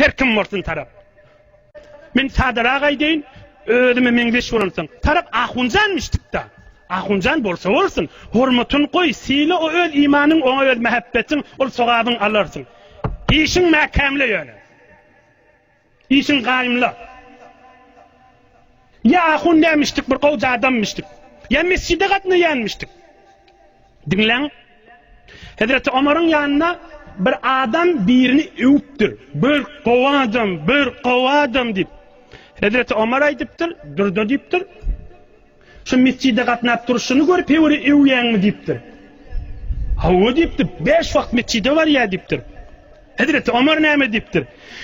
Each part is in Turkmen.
Her kim bolsun tarap. Men sadarak aýdaýyn, özüme meňzeş bolansoň. Tarap ahunjanmyşdyk-da. Ahunjan bolsa bolsun. Hormatyny goý, syla o öz imanyň, oňa öz mähebbetiň, ol sogabyň alarsyň. Işiň mäkämle ýöne. Işiň gaýymla. Ýa ahun dämişdik, bir gowja adammyşdyk. Ýa mesjide gatnaýanmyşdyk. Diňläň. Hezreti Omaryň ýanyna bir adam birini öwüpdir. Bir gowy adam, bir gowy adam diýip. Hezreti Omar aýdypdyr, durda diýipdir. Şu mesjide gatnap durşuny görüp höwri öwýäňmi diýipdir. Hawa diýipdir, beş wagt mesjide barýar diýipdir. Hezreti Omar näme diýipdir?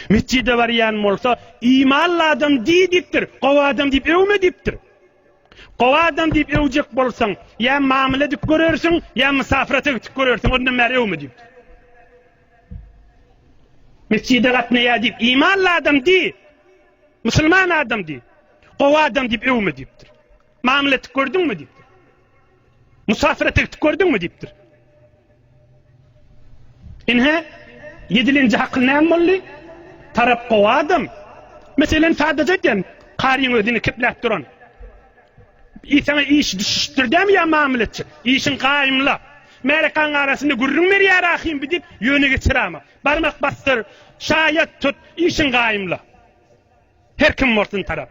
Mesjide barýan bolsa, imanly adam diý diýipdir, gowy adam diýip öwme diýipdir. Gowy adam diýip öwjek bolsaň, ýa mamla edip görersiň, ýa mysafyrata gitip görersiň, ondan bäri öwme diýipdir. Mesjide gatnaýar diýip, imanly adam diý, musulman adam diý, gowy adam diýip öwme diýipdir. Mamla edip gördüňmi diýipdir. Musafirete gitip gördüňmi diýipdir. Ine, ýedilenji haky näme boldy? Tarap gowy adam. Meselem, sadaja aýdýan, karyň özüni kepläp duran. Saňa iş düşüşdirdämi ýa mamla etjek? Işiň gaýymla. Märekaň arasynda gürrüň berýär ahym bi diýip, ýöne geçiräme. Barmak basdyr, şaýat tut, işiň gaýymla. Her kim bolsun tarap.